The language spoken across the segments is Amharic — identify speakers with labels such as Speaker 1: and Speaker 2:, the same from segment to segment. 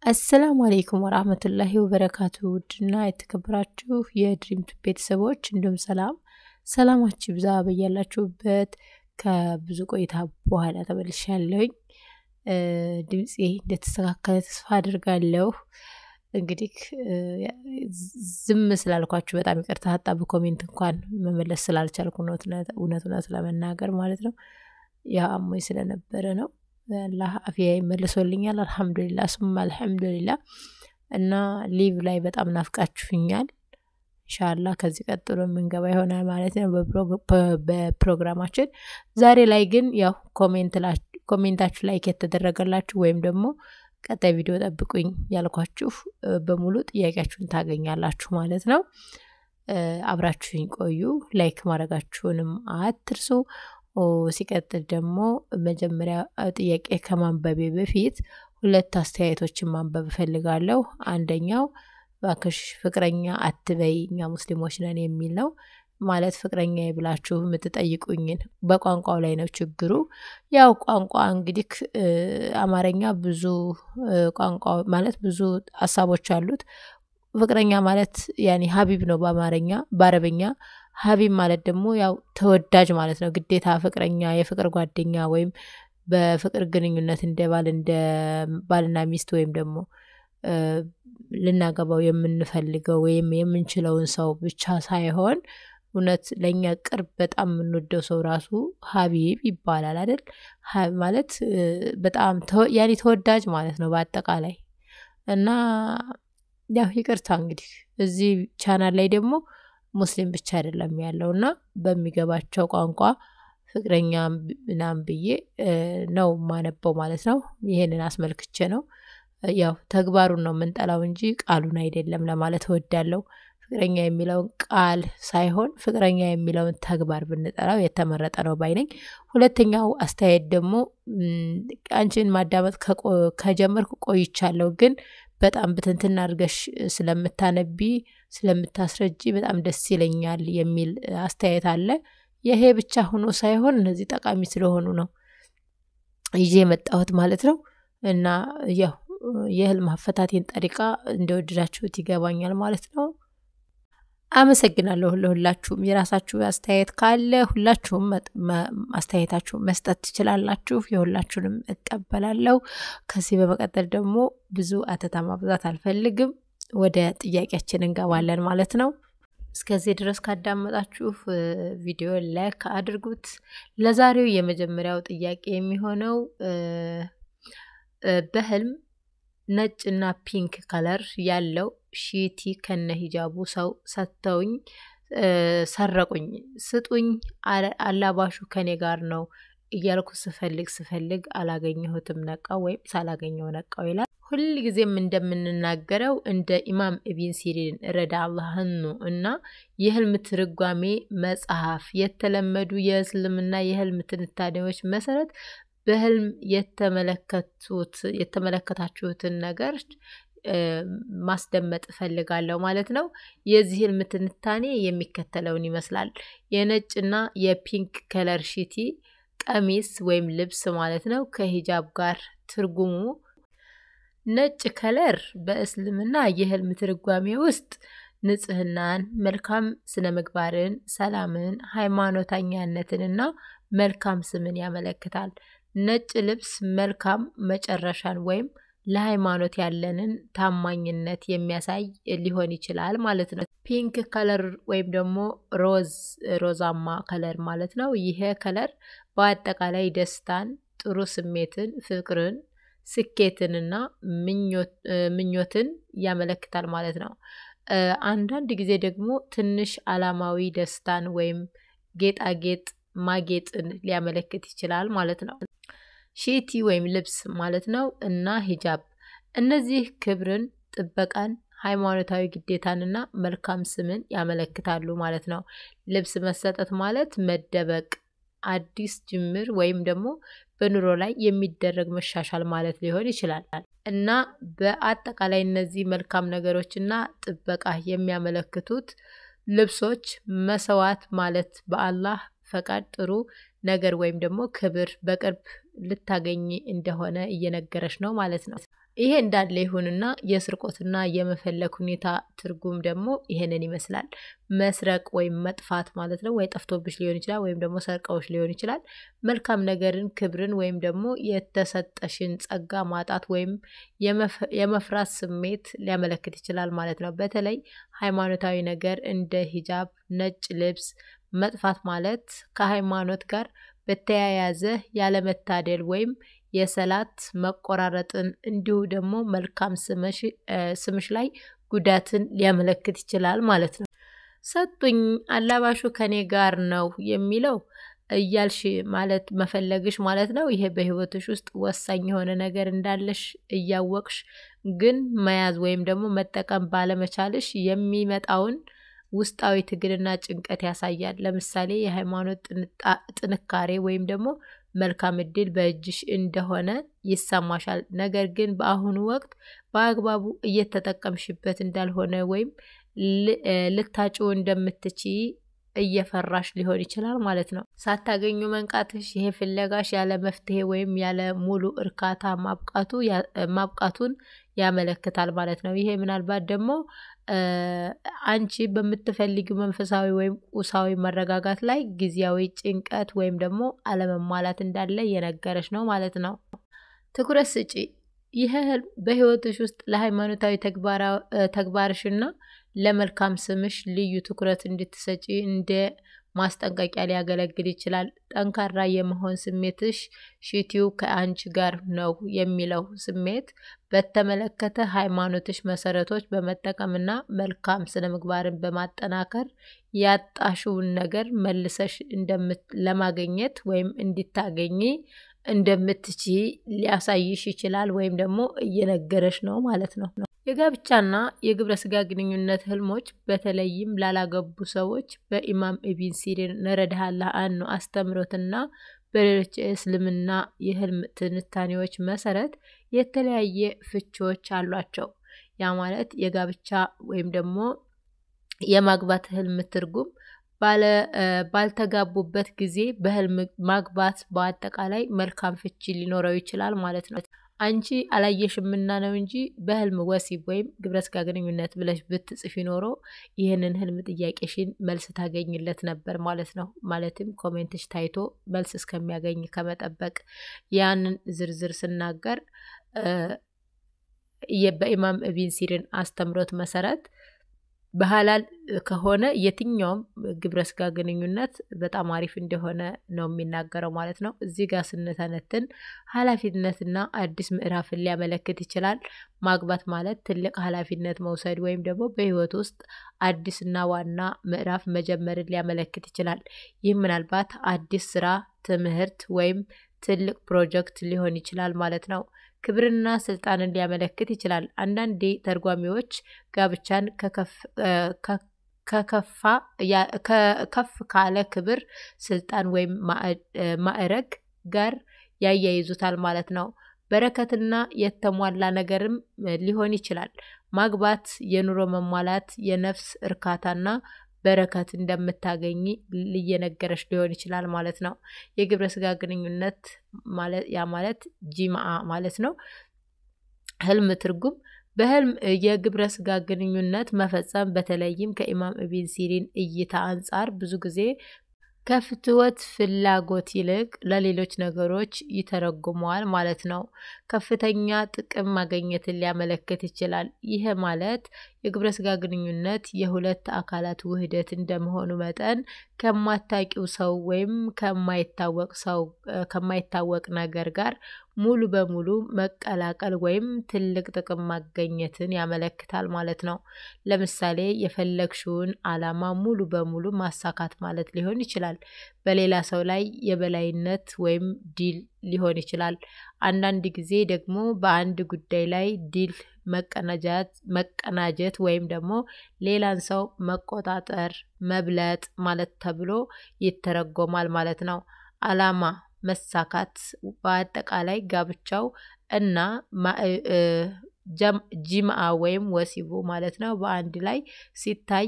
Speaker 1: السلام عليكم ورحمة الله وبركاته። ውድና የተከበራችሁ የድሪም ቱብ ቤተሰቦች እንዲሁም ሰላም ሰላማችሁ ይብዛ በያላችሁበት። ከብዙ ቆይታ በኋላ ተመልሻለሁኝ። ድምፄ እንደተስተካከለ ተስፋ አድርጋለሁ። እንግዲህ ዝም ስላልኳችሁ በጣም ይቅርታ። ሀጣ በ comment እንኳን መመለስ ስላልቻልኩ ነው፣ እውነት እውነት ለመናገር ማለት ነው። ያ አሞኝ ስለነበረ ነው። አላህ አፍያ ይመልሶልኛል። الحمد لله ثم الحمد لله። እና live ላይ በጣም ናፍቃችሁኛል። إن شاء الله ከዚህ ቀጥሎ የምንገባ ይሆናል ማለት ነው በፕሮግራማችን። ዛሬ ላይ ግን ያው comment ኣችሁ like የተደረገላችሁ ወይም ደግሞ ቀጣይ ቪዲዮ ጠብቁኝ ያልኳችሁ በሙሉ ጥያቄያችሁን ታገኛላችሁ ማለት ነው። አብራችሁኝ ቆዩ። Like ማድረጋችሁንም አትርሱ። ሲቀጥል ደግሞ መጀመሪያ ጥያቄ ከማንበቤ በፊት ሁለት አስተያየቶችን ማንበብ እፈልጋለሁ። አንደኛው እባክሽ ፍቅረኛ አትበይ እኛ ሙስሊሞች ነን የሚል ነው። ማለት ፍቅረኛ ብላችሁ የምትጠይቁኝን በቋንቋው ላይ ነው ችግሩ። ያው ቋንቋ እንግዲህ አማርኛ ብዙ ቋንቋ ማለት ብዙ ሀሳቦች አሉት። ፍቅረኛ ማለት ያኔ ሀቢብ ነው በአማርኛ፣ በአረበኛ ሀቢብ ማለት ደግሞ ያው ተወዳጅ ማለት ነው። ግዴታ ፍቅረኛ፣ የፍቅር ጓደኛ ወይም በፍቅር ግንኙነት እንደ ባል እንደ ባልና ሚስት ወይም ደግሞ ልናገባው የምንፈልገው ወይም የምንችለውን ሰው ብቻ ሳይሆን እውነት ለእኛ ቅርብ በጣም የምንወደው ሰው ራሱ ሀቢብ ይባላል አይደል? ማለት በጣም ያኔ ተወዳጅ ማለት ነው በአጠቃላይ። እና ያው ይቅርታ እንግዲህ እዚህ ቻናል ላይ ደግሞ ሙስሊም ብቻ አይደለም ያለው እና በሚገባቸው ቋንቋ ፍቅረኛ ምናምን ብዬ ነው ማነበው ማለት ነው። ይሄንን አስመልክቼ ነው፣ ያው ተግባሩን ነው የምንጠላው እንጂ ቃሉን አይደለም ለማለት እወዳለሁ። ፍቅረኛ የሚለውን ቃል ሳይሆን ፍቅረኛ የሚለውን ተግባር ብንጠላው የተመረጠ ነው ባይ ነኝ። ሁለተኛው አስተያየት ደግሞ አንቺን ማዳመጥ ከጀመርኩ ቆይቻለሁ፣ ግን በጣም ብትንትን አድርገሽ ስለምታነቢ ስለምታስረጂ በጣም ደስ ይለኛል የሚል አስተያየት አለ። ይሄ ብቻ ሆኖ ሳይሆን እነዚህ ጠቃሚ ስለሆኑ ነው ይዤ የመጣሁት ማለት ነው። እና ያው የህልም አፈታቴን ጠሪቃ እንደወደዳችሁት ይገባኛል ማለት ነው። አመሰግናለሁ ለሁላችሁም። የራሳችሁ አስተያየት ካለ ሁላችሁም አስተያየታችሁ መስጠት ትችላላችሁ። የሁላችሁንም እቀበላለሁ። ከዚህ በመቀጠል ደግሞ ብዙ አተታ ማብዛት አልፈልግም። ወደ ጥያቄያችን እንገባለን ማለት ነው። እስከዚህ ድረስ ካዳመጣችሁ ቪዲዮ like አድርጉት። ለዛሬው የመጀመሪያው ጥያቄ የሚሆነው በህልም ነጭና pink color ያለው ሺቲ ከነ ሂጃቡ ሰው ሰጥተውኝ ሰረቁኝ። ስጡኝ፣ አላባሹ ከኔ ጋር ነው እያልኩ ስፈልግ ስፈልግ አላገኘሁትም፣ ነቃው ወይም ሳላገኘው ነቃው ይላል። ሁል ጊዜም እንደምንናገረው እንደ ኢማም ኢብን ሲሪን رضي الله عنه እና የህልም ትርጓሜ መጽሐፍ የተለመዱ የእስልምና የህልም ትንታኔዎች መሰረት በህልም የተመለከታችሁትን ነገር ማስደመጥ እፈልጋለሁ ማለት ነው። የዚህ ህልም ትንታኔ የሚከተለውን ይመስላል። የነጭና የ pink color ሺቲ ቀሚስ ወይም ልብስ ማለት ነው ከሂጃብ ጋር ትርጉሙ፣ ነጭ color በእስልምና የህልም ትርጓሜ ውስጥ ንጽህናን፣ መልካም ስነ ምግባርን፣ ሰላምን፣ ሃይማኖተኛነትንና መልካም ስምን ያመለክታል። ነጭ ልብስ መልካም መጨረሻን ወይም ለሃይማኖት ያለንን ታማኝነት የሚያሳይ ሊሆን ይችላል ማለት ነው። Pink color ወይም ደግሞ ሮዝ ሮዛማ color ማለት ነው። ይሄ color በአጠቃላይ ደስታን፣ ጥሩ ስሜትን፣ ፍቅርን፣ ስኬትንና ምኞትን ያመለክታል ማለት ነው። አንዳንድ ጊዜ ደግሞ ትንሽ አላማዊ ደስታን ወይም ጌጣጌጥ ማጌጥን ሊያመለክት ይችላል ማለት ነው። ሺቲ ወይም ልብስ ማለት ነው እና ሂጃብ፣ እነዚህ ክብርን፣ ጥበቃን፣ ሃይማኖታዊ ግዴታንና መልካም ስምን ያመለክታሉ ማለት ነው። ልብስ መሰጠት ማለት መደበቅ፣ አዲስ ጅምር ወይም ደግሞ በኑሮ ላይ የሚደረግ መሻሻል ማለት ሊሆን ይችላል። እና በአጠቃላይ እነዚህ መልካም ነገሮችና ጥበቃ የሚያመለክቱት ልብሶች መሰዋት ማለት በአላህ ፈቃድ ጥሩ ነገር ወይም ደግሞ ክብር በቅርብ ልታገኝ እንደሆነ እየነገረች ነው ማለት ነው። ይሄ እንዳለ ይሁንና የስርቆትና የመፈለግ ሁኔታ ትርጉም ደግሞ ይሄንን ይመስላል። መስረቅ ወይም መጥፋት ማለት ነው። ወይ ጠፍቶብሽ ሊሆን ይችላል፣ ወይም ደግሞ ሰርቀውሽ ሊሆን ይችላል። መልካም ነገርን፣ ክብርን ወይም ደግሞ የተሰጠሽን ጸጋ ማጣት ወይም የመፍራት ስሜት ሊያመለክት ይችላል ማለት ነው። በተለይ ሃይማኖታዊ ነገር እንደ ሂጃብ፣ ነጭ ልብስ መጥፋት ማለት ከሃይማኖት ጋር በተያያዘ ያለመታደል ወይም የሰላት መቆራረጥን እንዲሁ ደግሞ መልካም ስምሽ ላይ ጉዳትን ሊያመለክት ይችላል ማለት ነው። ሰጡኝ፣ አላባሹ ከኔ ጋር ነው የሚለው እያልሽ ማለት መፈለግሽ ማለት ነው። ይሄ በህይወትሽ ውስጥ ወሳኝ የሆነ ነገር እንዳለሽ እያወቅሽ ግን መያዝ ወይም ደግሞ መጠቀም ባለመቻልሽ የሚመጣውን ውስጣዊ ትግልና ጭንቀት ያሳያል። ለምሳሌ የሃይማኖት ጥንካሬ ወይም ደግሞ መልካም እድል በእጅሽ እንደሆነ ይሰማሻል። ነገር ግን በአሁኑ ወቅት በአግባቡ እየተጠቀምሽበት እንዳልሆነ ወይም ልታጪው እንደምትችይ እየፈራሽ ሊሆን ይችላል ማለት ነው። ሳታገኙ መንቃትሽ፣ ይሄ ፍለጋሽ ያለ መፍትሄ ወይም ያለ ሙሉ እርካታ ማብቃቱን ያመለክታል ማለት ነው። ይሄ ምናልባት ደግሞ አንቺ በምትፈልጊው መንፈሳዊ ወይም ቁሳዊ መረጋጋት ላይ ጊዜያዊ ጭንቀት ወይም ደግሞ አለመሟላት እንዳለ እየነገረች ነው ማለት ነው። ትኩረት ስጪ። ይህ ህልም በህይወትሽ ውስጥ ለሃይማኖታዊ ተግባርሽና ለመልካም ስምሽ ልዩ ትኩረት እንድትሰጪ እንደ ማስጠንቀቂያ ሊያገለግል ይችላል። ጠንካራ የመሆን ስሜትሽ፣ ሽቲው ከአንቺ ጋር ነው የሚለው ስሜት በተመለከተ ሃይማኖትሽ መሰረቶች በመጠቀምና መልካም ስነ ምግባርን በማጠናከር ያጣሽውን ነገር መልሰሽ ለማግኘት ወይም እንድታገኚ እንደምትችይ ሊያሳይሽ ይችላል ወይም ደግሞ እየነገረሽ ነው ማለት ነው። የጋብቻና የግብረ ስጋ ግንኙነት ህልሞች በተለይም ላላገቡ ሰዎች በኢማም ኢብን ሲሪን ረዲየላሁ ዐንሁ አስተምህሮትና በሌሎች የእስልምና የህልም ትንታኔዎች መሰረት የተለያየ ፍቺዎች አሏቸው። ያ ማለት የጋብቻ ወይም ደግሞ የማግባት ህልም ትርጉም ባልተጋቡበት ጊዜ በህልም ማግባት በአጠቃላይ መልካም ፍቺ ሊኖረው ይችላል ማለት ነው። አንቺ አላየሽምና ነው እንጂ በህልም ወሲብ ወይም ግብረ ስጋ ግንኙነት ብለሽ ብትጽፊ ኖሮ ይህንን ህልም ጥያቄሽን መልስ ታገኝለት ነበር ማለት ነው። ማለትም comment ሽ ታይቶ መልስ እስከሚያገኝ ከመጠበቅ ያንን ዝርዝር ስናገር በኢማም ኢብን ሲሪን አስተምሮት መሰረት በሀላል ከሆነ የትኛውም ግብረ ስጋ ግንኙነት በጣም አሪፍ እንደሆነ ነው የሚናገረው ማለት ነው። እዚህ ጋር ስንተነትን ኃላፊነትና አዲስ ምዕራፍን ሊያመለክት ይችላል። ማግባት ማለት ትልቅ ኃላፊነት መውሰድ ወይም ደግሞ በህይወት ውስጥ አዲስና ዋና ምዕራፍ መጀመርን ሊያመለክት ይችላል። ይህ ምናልባት አዲስ ስራ፣ ትምህርት ወይም ትልቅ ፕሮጀክት ሊሆን ይችላል ማለት ነው። ክብርና ስልጣንን ሊያመለክት ይችላል። አንዳንዴ ተርጓሚዎች ጋብቻን ከፍ ካለ ክብር፣ ስልጣን ወይም ማዕረግ ጋር ያያይዙታል ማለት ነው። በረከትና የተሟላ ነገርም ሊሆን ይችላል። ማግባት የኑሮ መሟላት፣ የነፍስ እርካታና በረከት እንደምታገኝ እየነገረች ሊሆን ይችላል ማለት ነው። የግብረ ስጋ ግንኙነት ያ ማለት ጂማአ ማለት ነው። ህልም ትርጉም በህልም የግብረ ስጋ ግንኙነት መፈጸም በተለይም ከኢማም ኢብን ሲሪን እይታ አንጻር ብዙ ጊዜ ከፍትወት ፍላጎት ይልቅ ለሌሎች ነገሮች ይተረጉመዋል ማለት ነው። ከፍተኛ ጥቅም ማግኘትን ሊያመለክት ይችላል። ይህ ማለት የግብረ ስጋ ግንኙነት የሁለት አካላት ውህደት እንደመሆኑ መጠን ከማታውቂው ሰው ወይም ከማይታወቅ ሰው ከማይታወቅ ነገር ጋር ሙሉ በሙሉ መቀላቀል ወይም ትልቅ ጥቅም ማገኘትን ያመለክታል ማለት ነው። ለምሳሌ የፈለግሽውን ዓላማ ሙሉ በሙሉ ማሳካት ማለት ሊሆን ይችላል። በሌላ ሰው ላይ የበላይነት ወይም ድል ሊሆን ይችላል። አንዳንድ ጊዜ ደግሞ በአንድ ጉዳይ ላይ ድል መቀናጀት ወይም ደግሞ ሌላን ሰው መቆጣጠር፣ መብለጥ ማለት ተብሎ ይተረጎማል ማለት ነው። ዓላማ መሳካት በአጠቃላይ ጋብቻው እና ጂምአ ወይም ወሲቡ ማለት ነው በአንድ ላይ ሲታይ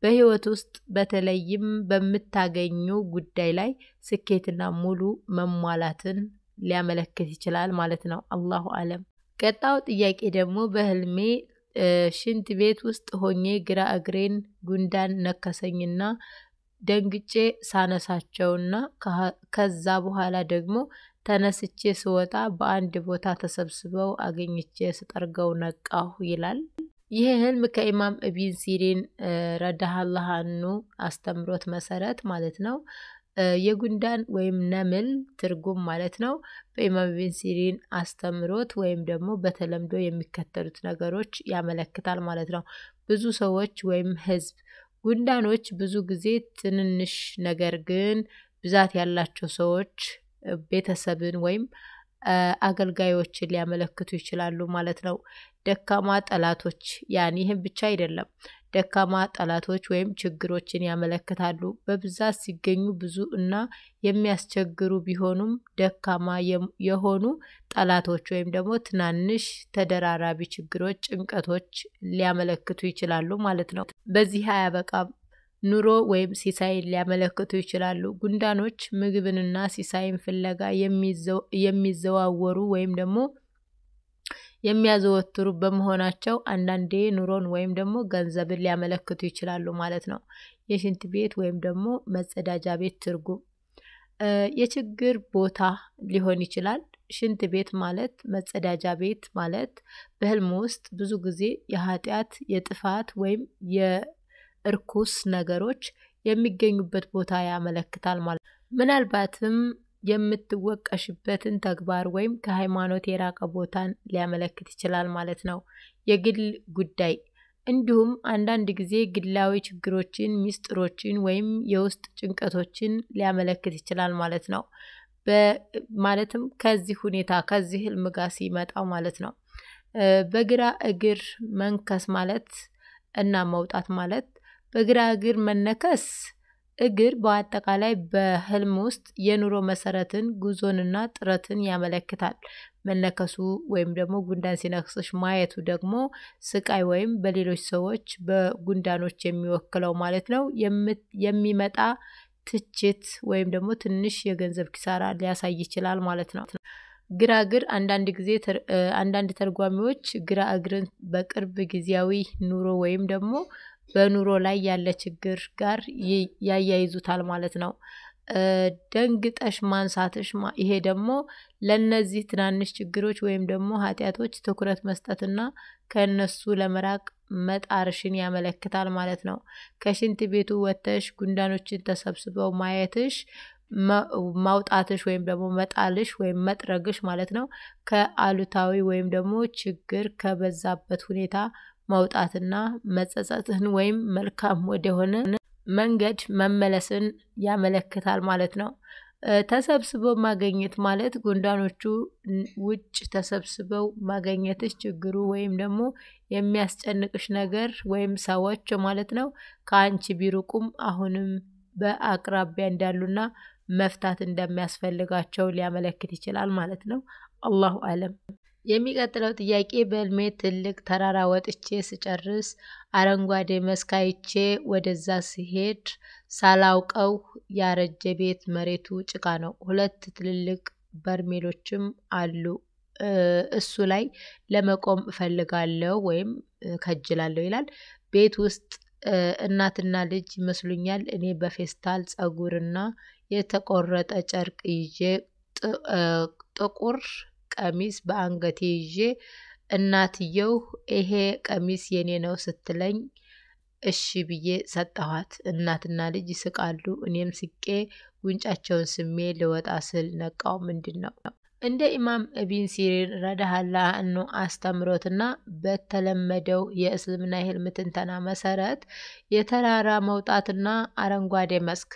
Speaker 1: በህይወት ውስጥ በተለይም በምታገኙ ጉዳይ ላይ ስኬትና ሙሉ መሟላትን ሊያመለክት ይችላል ማለት ነው። አላሁ አለም። ቀጣዩ ጥያቄ ደግሞ በህልሜ ሽንት ቤት ውስጥ ሆኜ ግራ እግሬን ጉንዳን ነከሰኝና ደንግጬ ሳነሳቸውና ከዛ በኋላ ደግሞ ተነስቼ ስወጣ በአንድ ቦታ ተሰብስበው አገኝቼ ስጠርገው ነቃሁ ይላል። ይህ ህልም ከኢማም ኢብን ሲሪን ረዲየላሁ ዐንሁ አስተምሮት መሰረት ማለት ነው የጉንዳን ወይም ነምል ትርጉም ማለት ነው። በኢማም ኢብን ሲሪን አስተምሮት ወይም ደግሞ በተለምዶ የሚከተሉት ነገሮች ያመለክታል ማለት ነው። ብዙ ሰዎች ወይም ህዝብ። ጉንዳኖች ብዙ ጊዜ ትንንሽ ነገር ግን ብዛት ያላቸው ሰዎች፣ ቤተሰብን ወይም አገልጋዮችን ሊያመለክቱ ይችላሉ ማለት ነው። ደካማ ጠላቶች፣ ያን ይህም ብቻ አይደለም። ደካማ ጠላቶች ወይም ችግሮችን ያመለክታሉ። በብዛት ሲገኙ ብዙ እና የሚያስቸግሩ ቢሆኑም ደካማ የሆኑ ጠላቶች ወይም ደግሞ ትናንሽ ተደራራቢ ችግሮች፣ ጭንቀቶች ሊያመለክቱ ይችላሉ ማለት ነው። በዚህ አያበቃም። ኑሮ ወይም ሲሳይን ሊያመለክቱ ይችላሉ። ጉንዳኖች ምግብንና ሲሳይን ፍለጋ የሚዘዋወሩ ወይም ደግሞ የሚያዘወትሩ በመሆናቸው አንዳንዴ ኑሮን ወይም ደግሞ ገንዘብን ሊያመለክቱ ይችላሉ ማለት ነው። የሽንት ቤት ወይም ደግሞ መጸዳጃ ቤት ትርጉም የችግር ቦታ ሊሆን ይችላል። ሽንት ቤት ማለት መጸዳጃ ቤት ማለት በህልም ውስጥ ብዙ ጊዜ የኃጢአት፣ የጥፋት ወይም የእርኩስ ነገሮች የሚገኙበት ቦታ ያመለክታል ማለት ነው። ምናልባትም የምትወቀሽበትን ተግባር ወይም ከሃይማኖት የራቀ ቦታን ሊያመለክት ይችላል ማለት ነው። የግል ጉዳይ፣ እንዲሁም አንዳንድ ጊዜ ግላዊ ችግሮችን፣ ሚስጥሮችን ወይም የውስጥ ጭንቀቶችን ሊያመለክት ይችላል ማለት ነው። ማለትም ከዚህ ሁኔታ ከዚህ ህልም ጋር ሲመጣ ማለት ነው። በግራ እግር መንከስ ማለት እና መውጣት ማለት፣ በግራ እግር መነከስ እግር በአጠቃላይ በህልም ውስጥ የኑሮ መሰረትን፣ ጉዞንና ጥረትን ያመለክታል። መነከሱ ወይም ደግሞ ጉንዳን ሲነክስሽ ማየቱ ደግሞ ስቃይ ወይም በሌሎች ሰዎች በጉንዳኖች የሚወክለው ማለት ነው የሚመጣ ትችት ወይም ደግሞ ትንሽ የገንዘብ ኪሳራ ሊያሳይ ይችላል ማለት ነው። ግራ እግር፣ አንዳንድ ጊዜ አንዳንድ ተርጓሚዎች ግራ እግርን በቅርብ ጊዜያዊ ኑሮ ወይም ደግሞ በኑሮ ላይ ያለ ችግር ጋር ያያይዙታል ማለት ነው። ደንግጠሽ ማንሳትሽ፣ ይሄ ደግሞ ለነዚህ ትናንሽ ችግሮች ወይም ደግሞ ኃጢአቶች ትኩረት መስጠትና ከእነሱ ለመራቅ መጣርሽን ያመለክታል ማለት ነው። ከሽንት ቤቱ ወጥተሽ ጉንዳኖችን ተሰብስበው ማየትሽ፣ ማውጣትሽ ወይም ደግሞ መጣልሽ ወይም መጥረግሽ ማለት ነው ከአሉታዊ ወይም ደግሞ ችግር ከበዛበት ሁኔታ መውጣትና መጸጸትን ወይም መልካም ወደሆነ መንገድ መመለስን ያመለክታል ማለት ነው። ተሰብስበው ማገኘት ማለት፣ ጉንዳኖቹ ውጭ ተሰብስበው ማገኘትሽ ችግሩ ወይም ደግሞ የሚያስጨንቅሽ ነገር ወይም ሰዎች ማለት ነው ከአንቺ ቢርቁም አሁንም በአቅራቢያ እንዳሉና መፍታት እንደሚያስፈልጋቸው ሊያመለክት ይችላል ማለት ነው። አላሁ አለም። የሚቀጥለው ጥያቄ በህልሜ ትልቅ ተራራ ወጥቼ ስጨርስ አረንጓዴ መስክ አይቼ ወደዛ ስሄድ ሳላውቀው ያረጀ ቤት፣ መሬቱ ጭቃ ነው። ሁለት ትልልቅ በርሜሎችም አሉ። እሱ ላይ ለመቆም እፈልጋለሁ ወይም ከጅላለሁ ይላል። ቤት ውስጥ እናትና ልጅ ይመስሉኛል። እኔ በፌስታል ጸጉርና የተቆረጠ ጨርቅ ይዤ፣ ጥቁር ቀሚስ በአንገቴ ይዤ፣ እናትየው ይሄ ቀሚስ የኔ ነው ስትለኝ እሺ ብዬ ሰጠኋት። እናትና ልጅ ይስቃሉ። እኔም ስቄ ጉንጫቸውን ስሜ ልወጣ ስል ነቃው። ምንድን ነው? እንደ ኢማም ኢብን ሲሪን ረዲየላሁ ዐንሁ አስተምሮትና በተለመደው የእስልምና የህልም ትንተና መሰረት የተራራ መውጣትና አረንጓዴ መስክ፣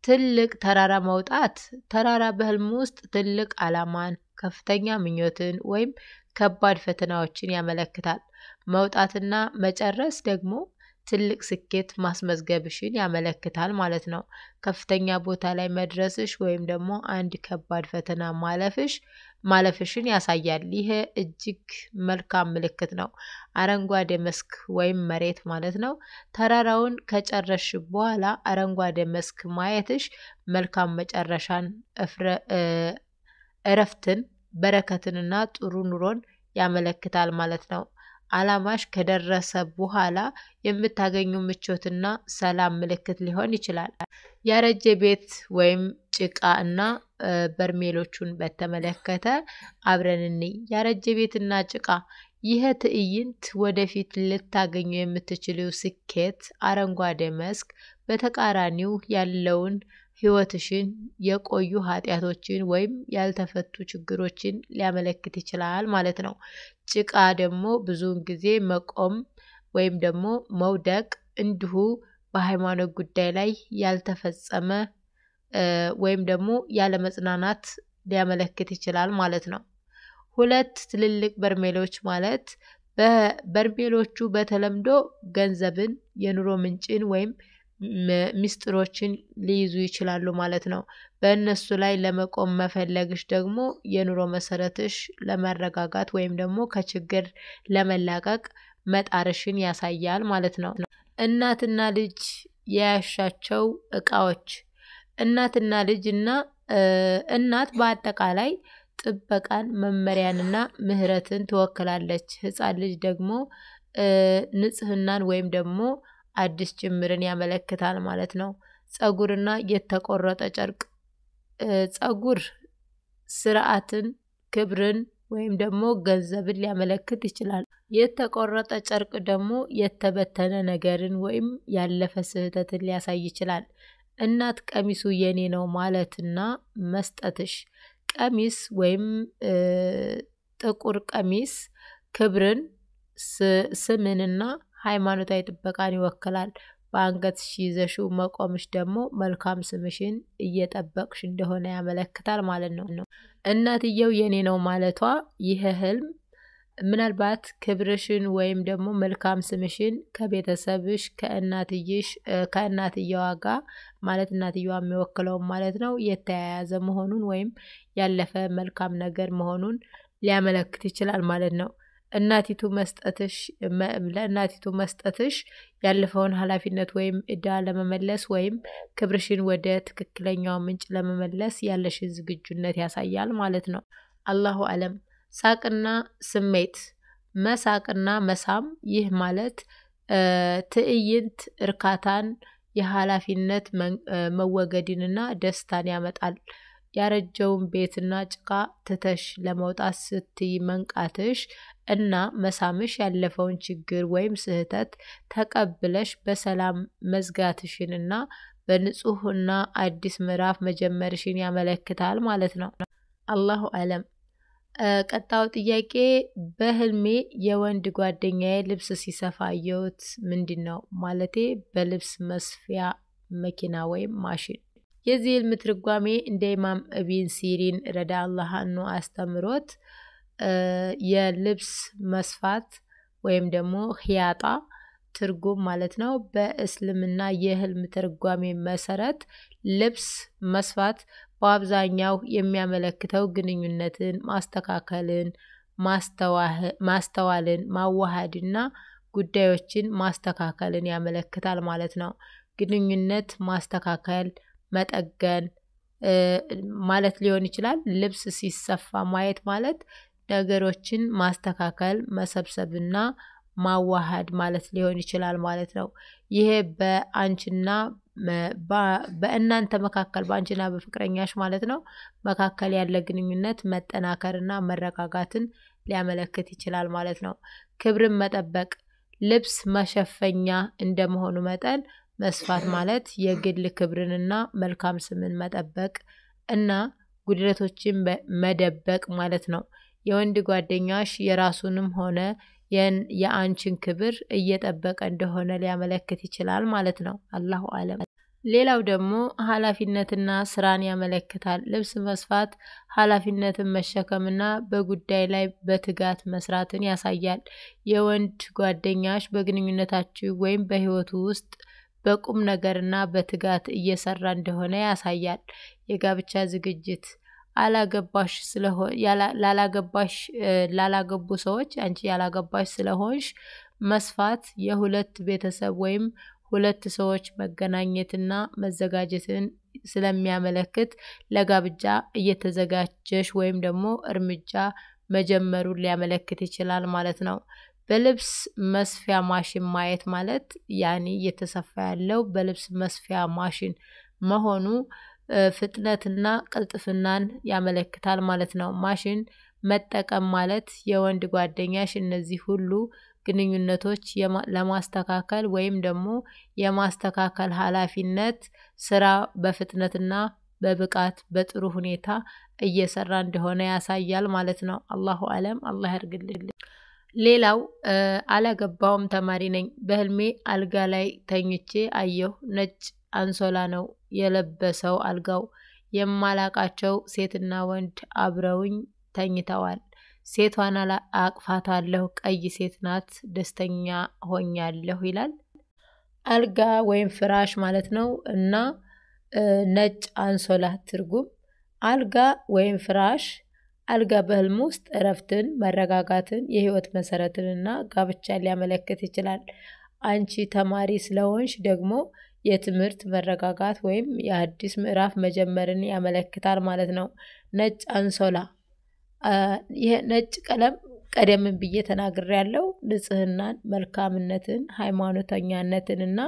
Speaker 1: ትልቅ ተራራ መውጣት፣ ተራራ በህልም ውስጥ ትልቅ ዓላማን፣ ከፍተኛ ምኞትን ወይም ከባድ ፈተናዎችን ያመለክታል። መውጣትና መጨረስ ደግሞ ትልቅ ስኬት ማስመዝገብሽን ያመለክታል ማለት ነው። ከፍተኛ ቦታ ላይ መድረስሽ ወይም ደግሞ አንድ ከባድ ፈተና ማለፍሽን ያሳያል። ይሄ እጅግ መልካም ምልክት ነው። አረንጓዴ መስክ ወይም መሬት ማለት ነው። ተራራውን ከጨረስሽ በኋላ አረንጓዴ መስክ ማየትሽ መልካም መጨረሻን፣ እረፍትን፣ በረከትንና ጥሩ ኑሮን ያመለክታል ማለት ነው። አላማሽ ከደረሰ በኋላ የምታገኙ ምቾትና ሰላም ምልክት ሊሆን ይችላል። ያረጀ ቤት ወይም ጭቃ እና በርሜሎቹን በተመለከተ አብረን እንይ። ያረጀ ቤትና ጭቃ፣ ይህ ትዕይንት ወደፊት ልታገኙ የምትችለው ስኬት፣ አረንጓዴ መስክ በተቃራኒው ያለውን ህይወትሽን፣ የቆዩ ኃጢአቶችን ወይም ያልተፈቱ ችግሮችን ሊያመለክት ይችላል ማለት ነው። ጭቃ ደግሞ ብዙውን ጊዜ መቆም ወይም ደግሞ መውደቅ፣ እንዲሁ በሃይማኖት ጉዳይ ላይ ያልተፈጸመ ወይም ደግሞ ያለመጽናናት ሊያመለክት ይችላል ማለት ነው። ሁለት ትልልቅ በርሜሎች ማለት፣ በርሜሎቹ በተለምዶ ገንዘብን፣ የኑሮ ምንጭን ወይም ሚስጥሮችን ሊይዙ ይችላሉ ማለት ነው። በእነሱ ላይ ለመቆም መፈለግሽ ደግሞ የኑሮ መሰረትሽ ለመረጋጋት ወይም ደግሞ ከችግር ለመላቀቅ መጣርሽን ያሳያል ማለት ነው። እናትና ልጅ የያሻቸው እቃዎች፣ እናትና ልጅ እና እናት በአጠቃላይ ጥበቃን፣ መመሪያንና ምህረትን ትወክላለች። ህፃን ልጅ ደግሞ ንጽህናን ወይም ደግሞ አዲስ ጅምርን ያመለክታል ማለት ነው። ፀጉርና የተቆረጠ ጨርቅ፣ ፀጉር ስርዓትን፣ ክብርን ወይም ደግሞ ገንዘብን ሊያመለክት ይችላል። የተቆረጠ ጨርቅ ደግሞ የተበተነ ነገርን ወይም ያለፈ ስህተትን ሊያሳይ ይችላል። እናት ቀሚሱ የኔ ነው ማለትና መስጠትሽ፣ ቀሚስ ወይም ጥቁር ቀሚስ ክብርን፣ ስምንና ሃይማኖታዊ ጥበቃን ይወክላል። በአንገትሽ ይዘሽው መቆምሽ ደግሞ መልካም ስምሽን እየጠበቅሽ እንደሆነ ያመለክታል ማለት ነው። እናትየው የኔ ነው ማለቷ፣ ይህ ህልም ምናልባት ክብርሽን ወይም ደግሞ መልካም ስምሽን ከቤተሰብሽ ከእናትይሽ ከእናትየዋ ጋር ማለት እናትየዋ የሚወክለውን ማለት ነው የተያያዘ መሆኑን ወይም ያለፈ መልካም ነገር መሆኑን ሊያመለክት ይችላል ማለት ነው። እናቲቱ መስጠትሽ፣ ለእናቲቱ መስጠትሽ ያለፈውን ኃላፊነት ወይም እዳ ለመመለስ ወይም ክብርሽን ወደ ትክክለኛው ምንጭ ለመመለስ ያለሽን ዝግጁነት ያሳያል ማለት ነው። አላሁ አለም። ሳቅና ስሜት፣ መሳቅና መሳም፣ ይህ ማለት ትዕይንት እርካታን፣ የኃላፊነት መወገድንና ደስታን ያመጣል። ያረጀውን ቤትና ጭቃ ትተሽ ለመውጣት ስትይ መንቃትሽ እና መሳምሽ ያለፈውን ችግር ወይም ስህተት ተቀብለሽ በሰላም መዝጋትሽንና በንጹህና አዲስ ምዕራፍ መጀመርሽን ያመለክታል ማለት ነው። አላሁ አለም። ቀጣዩ ጥያቄ፣ በህልሜ የወንድ ጓደኛዬ ልብስ ሲሰፋ አየሁት። ምንድን ነው? ማለቴ በልብስ መስፊያ መኪና ወይም ማሽን። የዚህ ህልም ትርጓሜ እንደ ኢማም ኢብን ሲሪን ረዳ አላህ አኑ አስተምሮት የልብስ መስፋት ወይም ደግሞ ሂያጣ ትርጉም ማለት ነው። በእስልምና የህልም ትርጓሜ መሰረት ልብስ መስፋት በአብዛኛው የሚያመለክተው ግንኙነትን ማስተካከልን፣ ማስተዋልን፣ ማዋሃድና ጉዳዮችን ማስተካከልን ያመለክታል ማለት ነው። ግንኙነት ማስተካከል፣ መጠገን ማለት ሊሆን ይችላል። ልብስ ሲሰፋ ማየት ማለት ነገሮችን ማስተካከል፣ መሰብሰብና ማዋሃድ ማለት ሊሆን ይችላል ማለት ነው። ይሄ በአንቺና በእናንተ መካከል፣ በአንቺና በፍቅረኛሽ ማለት ነው መካከል ያለ ግንኙነት መጠናከርና መረጋጋትን ሊያመለክት ይችላል ማለት ነው። ክብርን መጠበቅ፣ ልብስ መሸፈኛ እንደመሆኑ መጠን መስፋት ማለት የግል ክብርንና መልካም ስምን መጠበቅ እና ጉድለቶችን መደበቅ ማለት ነው። የወንድ ጓደኛሽ የራሱንም ሆነ የአንቺን ክብር እየጠበቀ እንደሆነ ሊያመለክት ይችላል ማለት ነው። አላሁ አለም። ሌላው ደግሞ ኃላፊነትና ስራን ያመለክታል። ልብስ መስፋት ኃላፊነትን መሸከምና በጉዳይ ላይ በትጋት መስራትን ያሳያል። የወንድ ጓደኛሽ በግንኙነታችሁ ወይም በህይወቱ ውስጥ በቁም ነገርና በትጋት እየሰራ እንደሆነ ያሳያል። የጋብቻ ዝግጅት፣ አላገባሽ ላላገባሽ ላላገቡ ሰዎች፣ አንቺ ያላገባሽ ስለሆንሽ መስፋት የሁለት ቤተሰብ ወይም ሁለት ሰዎች መገናኘትና መዘጋጀትን ስለሚያመለክት ለጋብቻ እየተዘጋጀሽ ወይም ደግሞ እርምጃ መጀመሩን ሊያመለክት ይችላል ማለት ነው። በልብስ መስፊያ ማሽን ማየት ማለት ያኔ እየተሰፋ ያለው በልብስ መስፊያ ማሽን መሆኑ ፍጥነትና ቅልጥፍናን ያመለክታል ማለት ነው። ማሽን መጠቀም ማለት የወንድ ጓደኛሽ እነዚህ ሁሉ ግንኙነቶች ለማስተካከል ወይም ደግሞ የማስተካከል ኃላፊነት ስራ በፍጥነትና በብቃት በጥሩ ሁኔታ እየሰራ እንደሆነ ያሳያል ማለት ነው። አላሁ አለም፣ አላህ ያርግልን። ሌላው አላገባውም፣ ተማሪ ነኝ። በህልሜ አልጋ ላይ ተኝቼ አየሁ። ነጭ አንሶላ ነው የለበሰው አልጋው። የማላቃቸው ሴትና ወንድ አብረውኝ ተኝተዋል። ሴቷን አቅፋታለሁ። ቀይ ሴት ናት። ደስተኛ ሆኛለሁ ይላል። አልጋ ወይም ፍራሽ ማለት ነው እና ነጭ አንሶላ ትርጉም አልጋ ወይም ፍራሽ። አልጋ በህልም ውስጥ እረፍትን፣ መረጋጋትን፣ የህይወት መሰረትንና ጋብቻን ሊያመለክት ይችላል። አንቺ ተማሪ ስለሆንሽ ደግሞ የትምህርት መረጋጋት ወይም የአዲስ ምዕራፍ መጀመርን ያመለክታል ማለት ነው። ነጭ አንሶላ፣ ይህ ነጭ ቀለም ቀደም ብዬ ተናግሬያለሁ። ንጽህናን፣ መልካምነትን፣ ሃይማኖተኛነትን እና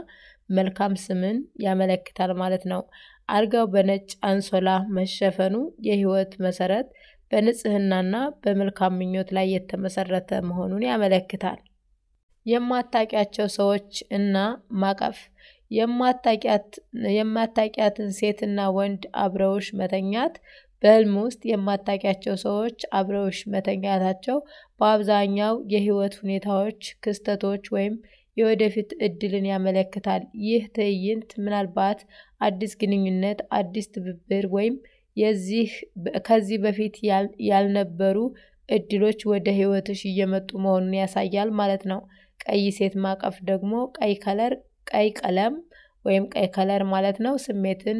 Speaker 1: መልካም ስምን ያመለክታል ማለት ነው። አልጋው በነጭ አንሶላ መሸፈኑ የህይወት መሰረት በንጽህናና በመልካም ምኞት ላይ የተመሰረተ መሆኑን ያመለክታል። የማታውቂያቸው ሰዎች እና ማቀፍ፣ የማታውቂያትን ሴትና ወንድ አብረውሽ መተኛት። በህልም ውስጥ የማታውቂያቸው ሰዎች አብረውሽ መተኛታቸው በአብዛኛው የህይወት ሁኔታዎች፣ ክስተቶች ወይም የወደፊት እድልን ያመለክታል። ይህ ትዕይንት ምናልባት አዲስ ግንኙነት፣ አዲስ ትብብር ወይም የዚህ ከዚህ በፊት ያልነበሩ እድሎች ወደ ህይወትሽ እየመጡ መሆኑን ያሳያል ማለት ነው። ቀይ ሴት ማቀፍ ደግሞ ቀይ color፣ ቀይ ቀለም ወይም ቀይ color ማለት ነው። ስሜትን፣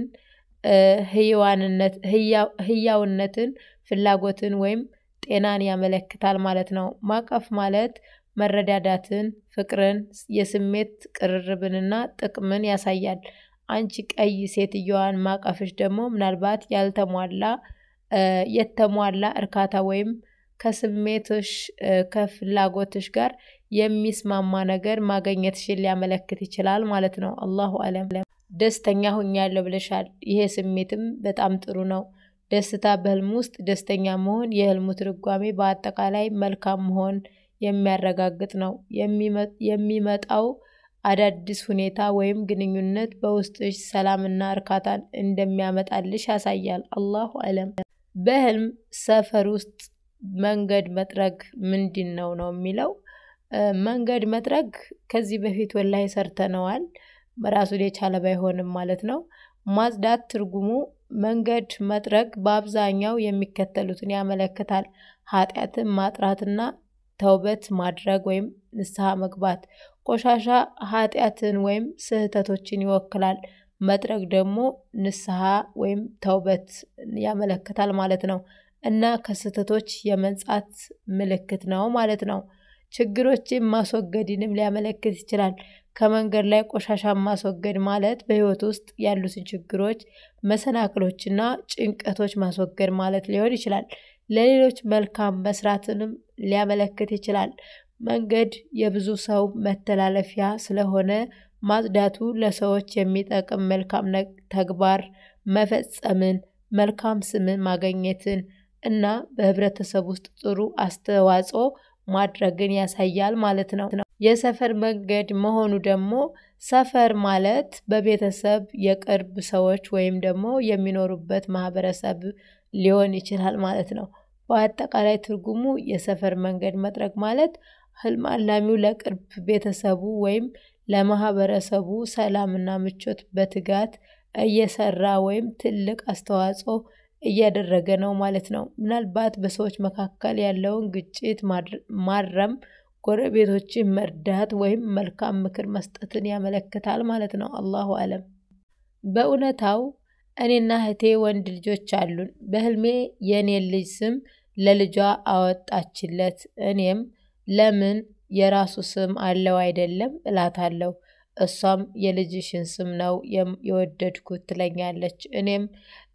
Speaker 1: ህያውነትን፣ ፍላጎትን ወይም ጤናን ያመለክታል ማለት ነው። ማቀፍ ማለት መረዳዳትን፣ ፍቅርን፣ የስሜት ቅርርብንና ጥቅምን ያሳያል። አንቺ ቀይ ሴትየዋን ማቀፍሽ ደግሞ ምናልባት ያልተሟላ የተሟላ እርካታ ወይም ከስሜትሽ ከፍላጎትሽ ጋር የሚስማማ ነገር ማገኘትሽን ሊያመለክት ይችላል ማለት ነው። አላሁ አለም። ደስተኛ ሆኛለሁ ብለሻል። ይሄ ስሜትም በጣም ጥሩ ነው። ደስታ፣ በህልም ውስጥ ደስተኛ መሆን የህልሙ ትርጓሜ በአጠቃላይ መልካም መሆን የሚያረጋግጥ ነው። የሚመጣው አዳዲስ ሁኔታ ወይም ግንኙነት በውስጥሽ ሰላምና እርካታን እንደሚያመጣልሽ ያሳያል። አላሁ አለም። በህልም ሰፈር ውስጥ መንገድ መጥረግ ምንድን ነው ነው የሚለው። መንገድ መጥረግ ከዚህ በፊት ወላሂ ሰርተነዋል። ራሱን የቻለ ባይሆንም ማለት ነው። ማጽዳት ትርጉሙ መንገድ መጥረግ በአብዛኛው የሚከተሉትን ያመለክታል። ኃጢአትን ማጥራትና ተውበት ማድረግ ወይም ንስሐ መግባት። ቆሻሻ ኃጢአትን ወይም ስህተቶችን ይወክላል። መጥረግ ደግሞ ንስሐ ወይም ተውበት ያመለክታል ማለት ነው። እና ከስህተቶች የመንጻት ምልክት ነው ማለት ነው። ችግሮችን ማስወገድንም ሊያመለክት ይችላል። ከመንገድ ላይ ቆሻሻ ማስወገድ ማለት በህይወት ውስጥ ያሉትን ችግሮች፣ መሰናክሎችና ጭንቀቶች ማስወገድ ማለት ሊሆን ይችላል። ለሌሎች መልካም መስራትንም ሊያመለክት ይችላል። መንገድ የብዙ ሰው መተላለፊያ ስለሆነ ማጽዳቱ ለሰዎች የሚጠቅም መልካም ተግባር መፈጸምን፣ መልካም ስምን ማግኘትን እና በህብረተሰብ ውስጥ ጥሩ አስተዋጽኦ ማድረግን ያሳያል ማለት ነው። የሰፈር መንገድ መሆኑ ደግሞ ሰፈር ማለት በቤተሰብ የቅርብ ሰዎች ወይም ደግሞ የሚኖሩበት ማህበረሰብ ሊሆን ይችላል ማለት ነው። በአጠቃላይ ትርጉሙ የሰፈር መንገድ መጥረግ ማለት ህልም አላሚው ለቅርብ ቤተሰቡ ወይም ለማህበረሰቡ ሰላምና ምቾት በትጋት እየሰራ ወይም ትልቅ አስተዋጽኦ እያደረገ ነው ማለት ነው። ምናልባት በሰዎች መካከል ያለውን ግጭት ማረም፣ ጎረቤቶችን መርዳት ወይም መልካም ምክር መስጠትን ያመለክታል ማለት ነው። አላሁ አለም። በእውነታው እኔና እህቴ ወንድ ልጆች አሉን። በህልሜ የእኔን ልጅ ስም ለልጇ አወጣችለት። እኔም ለምን የራሱ ስም አለው አይደለም እላታለሁ። እሷም የልጅሽን ስም ነው የወደድኩት ትለኛለች። እኔም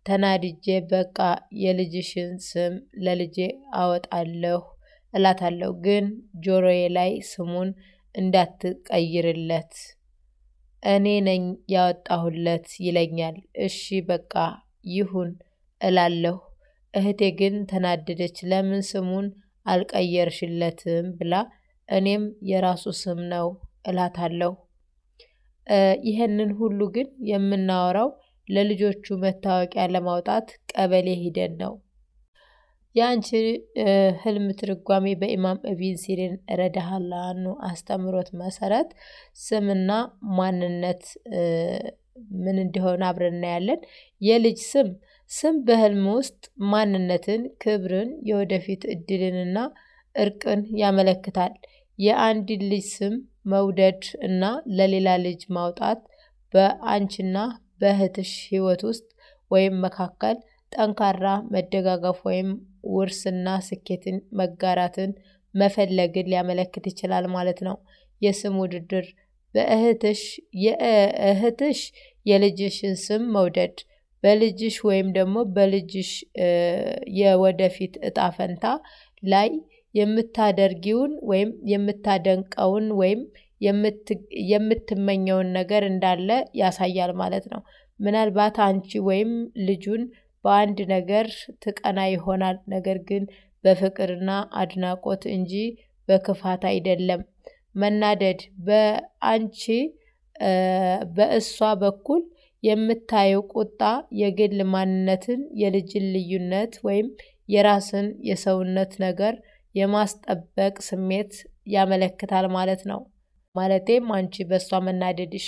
Speaker 1: ተናድጄ በቃ የልጅሽን ስም ለልጄ አወጣለሁ እላታለሁ፣ ግን ጆሮዬ ላይ ስሙን እንዳትቀይርለት እኔ ነኝ ያወጣሁለት ይለኛል። እሺ በቃ ይሁን እላለሁ። እህቴ ግን ተናደደች። ለምን ስሙን አልቀየርሽለትም ብላ እኔም የራሱ ስም ነው እላታለሁ። ይህንን ሁሉ ግን የምናወራው ለልጆቹ መታወቂያ ለማውጣት ቀበሌ ሂደን ነው። የአንቺ ህልም ትርጓሜ በኢማም ኢብን ሲሪን ረዲየላሁ ዐንሁ አስተምሮት መሰረት ስምና ማንነት ምን እንደሆነ አብረን እናያለን። የልጅ ስም ስም በህልም ውስጥ ማንነትን፣ ክብርን፣ የወደፊት እድልንና እርቅን ያመለክታል። የአንድ ልጅ ስም መውደድ እና ለሌላ ልጅ ማውጣት በአንቺና በእህትሽ ህይወት ውስጥ ወይም መካከል ጠንካራ መደጋገፍ ወይም ውርስና ስኬትን መጋራትን መፈለግን ሊያመለክት ይችላል ማለት ነው። የስም ውድድር በእህትሽ የእህትሽ የልጅሽን ስም መውደድ በልጅሽ ወይም ደግሞ በልጅሽ የወደፊት እጣ ፈንታ ላይ የምታደርጊውን ወይም የምታደንቀውን ወይም የምትመኘውን ነገር እንዳለ ያሳያል ማለት ነው። ምናልባት አንቺ ወይም ልጁን በአንድ ነገር ትቀና ይሆናል፣ ነገር ግን በፍቅርና አድናቆት እንጂ በክፋት አይደለም። መናደድ በአንቺ በእሷ በኩል የምታየው ቁጣ የግል ማንነትን፣ የልጅን ልዩነት ወይም የራስን የሰውነት ነገር የማስጠበቅ ስሜት ያመለክታል ማለት ነው። ማለቴም አንቺ በእሷ መናደድሽ።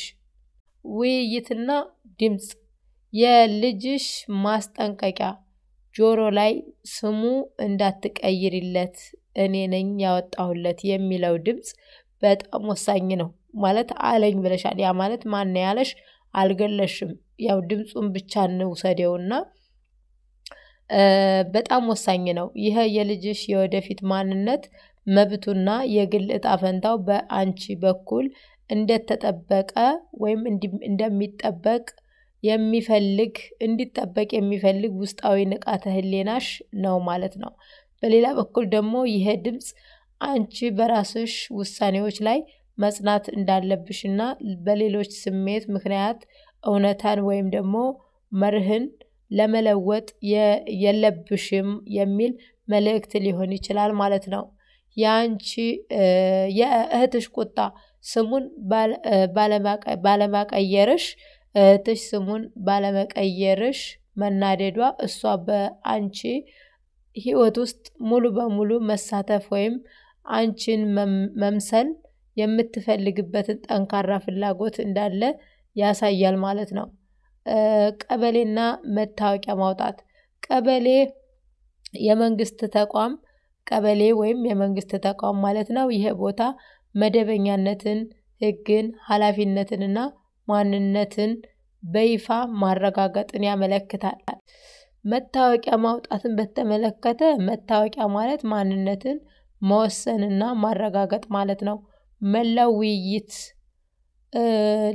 Speaker 1: ውይይትና ድምፅ የልጅሽ ማስጠንቀቂያ ጆሮ ላይ ስሙ እንዳትቀይሪለት እኔ ነኝ ያወጣሁለት የሚለው ድምፅ በጣም ወሳኝ ነው። ማለት አለኝ ብለሻል። ያ ማለት ማን ያለሽ አልገለሽም። ያው ድምፁን ብቻ እንውሰደውና በጣም ወሳኝ ነው። ይህ የልጅሽ የወደፊት ማንነት መብቱና የግል እጣ ፈንታው በአንቺ በኩል እንደተጠበቀ ወይም እንደሚጠበቅ የሚፈልግ እንዲጠበቅ የሚፈልግ ውስጣዊ ንቃተ ህሊናሽ ነው ማለት ነው። በሌላ በኩል ደግሞ ይሄ ድምፅ አንቺ በራስሽ ውሳኔዎች ላይ መጽናት እንዳለብሽና በሌሎች ስሜት ምክንያት እውነታን ወይም ደግሞ መርህን ለመለወጥ የለብሽም የሚል መልእክት ሊሆን ይችላል ማለት ነው። የአንቺ የእህትሽ ቁጣ ስሙን ባለማቀየርሽ እህትሽ ስሙን ባለመቀየርሽ መናደዷ እሷ በአንቺ ህይወት ውስጥ ሙሉ በሙሉ መሳተፍ ወይም አንቺን መምሰል የምትፈልግበትን ጠንካራ ፍላጎት እንዳለ ያሳያል ማለት ነው። ቀበሌና መታወቂያ ማውጣት ቀበሌ የመንግስት ተቋም ቀበሌ ወይም የመንግስት ተቋም ማለት ነው። ይህ ቦታ መደበኛነትን፣ ህግን፣ ኃላፊነትንና ማንነትን በይፋ ማረጋገጥን ያመለክታል። መታወቂያ ማውጣትን በተመለከተ መታወቂያ ማለት ማንነትን መወሰንና ማረጋገጥ ማለት ነው። መላው ውይይት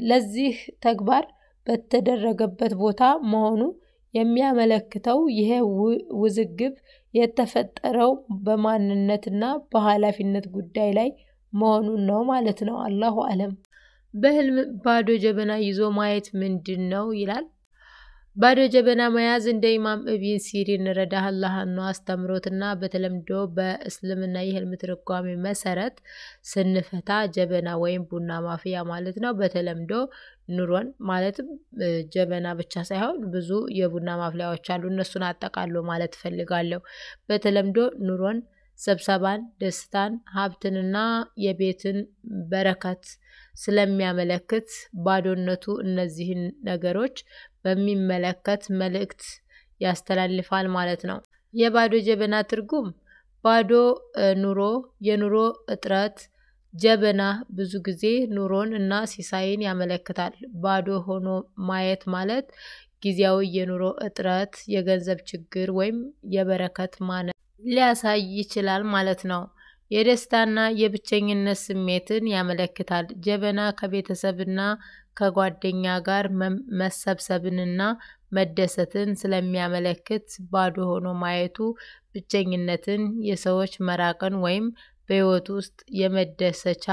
Speaker 1: ለዚህ ተግባር በተደረገበት ቦታ መሆኑ የሚያመለክተው ይሄ ውዝግብ የተፈጠረው በማንነትና በኃላፊነት ጉዳይ ላይ መሆኑን ነው ማለት ነው። አላሁ አለም። በህልም ባዶ ጀበና ይዞ ማየት ምንድን ነው ይላል። ባዶ ጀበና መያዝ እንደ ኢማም ኢብን ሲሪን ረዲየላሁ ዐንሁ አስተምሮትና በተለምዶ በእስልምና የህልም ትርጓሜ መሰረት ስንፈታ ጀበና ወይም ቡና ማፍያ ማለት ነው። በተለምዶ ኑሮን ማለትም ጀበና ብቻ ሳይሆን ብዙ የቡና ማፍሊያዎች አሉ። እነሱን አጠቃሎ ማለት እፈልጋለሁ። በተለምዶ ኑሮን፣ ስብሰባን፣ ደስታን፣ ሀብትንና የቤትን በረከት ስለሚያመለክት ባዶነቱ እነዚህን ነገሮች በሚመለከት መልእክት ያስተላልፋል ማለት ነው። የባዶ ጀበና ትርጉም ባዶ ኑሮ፣ የኑሮ እጥረት። ጀበና ብዙ ጊዜ ኑሮን እና ሲሳይን ያመለክታል። ባዶ ሆኖ ማየት ማለት ጊዜያዊ የኑሮ እጥረት፣ የገንዘብ ችግር ወይም የበረከት ማነስ ሊያሳይ ይችላል ማለት ነው። የደስታና የብቸኝነት ስሜትን ያመለክታል። ጀበና ከቤተሰብና ከጓደኛ ጋር መሰብሰብንና መደሰትን ስለሚያመለክት ባዶ ሆኖ ማየቱ ብቸኝነትን፣ የሰዎች መራቅን ወይም በሕይወት ውስጥ የመደሰቻ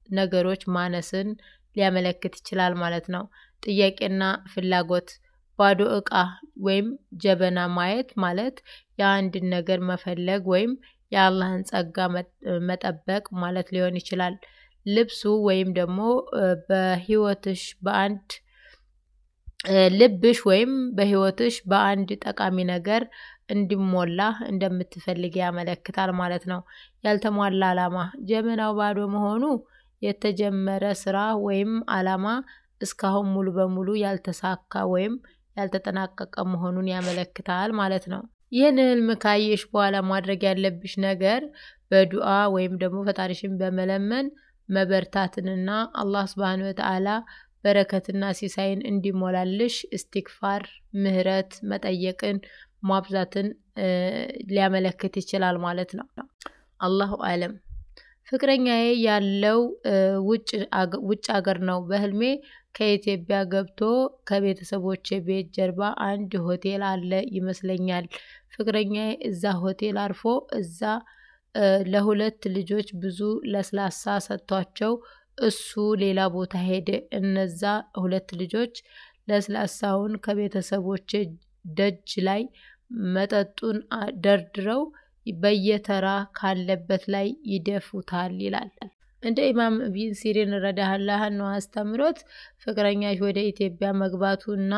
Speaker 1: ነገሮች ማነስን ሊያመለክት ይችላል ማለት ነው። ጥያቄና ፍላጎት፣ ባዶ ዕቃ ወይም ጀበና ማየት ማለት የአንድን ነገር መፈለግ ወይም የአላህን ጸጋ መጠበቅ ማለት ሊሆን ይችላል። ልብሱ ወይም ደግሞ በሕይወትሽ በአንድ ልብሽ ወይም በሕይወትሽ በአንድ ጠቃሚ ነገር እንዲሞላ እንደምትፈልግ ያመለክታል ማለት ነው። ያልተሟላ ዓላማ፣ ጀበናው ባዶ መሆኑ የተጀመረ ስራ ወይም ዓላማ እስካሁን ሙሉ በሙሉ ያልተሳካ ወይም ያልተጠናቀቀ መሆኑን ያመለክታል ማለት ነው። ይህን ህልም ካየሽ በኋላ ማድረግ ያለብሽ ነገር በዱዓ ወይም ደግሞ ፈጣሪሽን በመለመን መበርታትንና አላህ ሱብሃነሁ ወተዓላ በረከትና ሲሳይን እንዲሞላልሽ እስቲግፋር፣ ምህረት መጠየቅን ማብዛትን ሊያመለክት ይችላል ማለት ነው። አላሁ አለም። ፍቅረኛዬ ያለው ውጭ አገር ነው። በህልሜ ከኢትዮጵያ ገብቶ ከቤተሰቦቼ ቤት ጀርባ አንድ ሆቴል አለ ይመስለኛል። ፍቅረኛዬ እዛ ሆቴል አርፎ እዛ ለሁለት ልጆች ብዙ ለስላሳ ሰጥቷቸው እሱ ሌላ ቦታ ሄደ። እነዛ ሁለት ልጆች ለስላሳውን ከቤተሰቦቼ ደጅ ላይ መጠጡን ደርድረው በየተራ ካለበት ላይ ይደፉታል ይላል። እንደ ኢማም ኢብን ሲሪን ረዲየላሁ ዐንሁ አስተምሮት ፍቅረኛሽ ወደ ኢትዮጵያ መግባቱና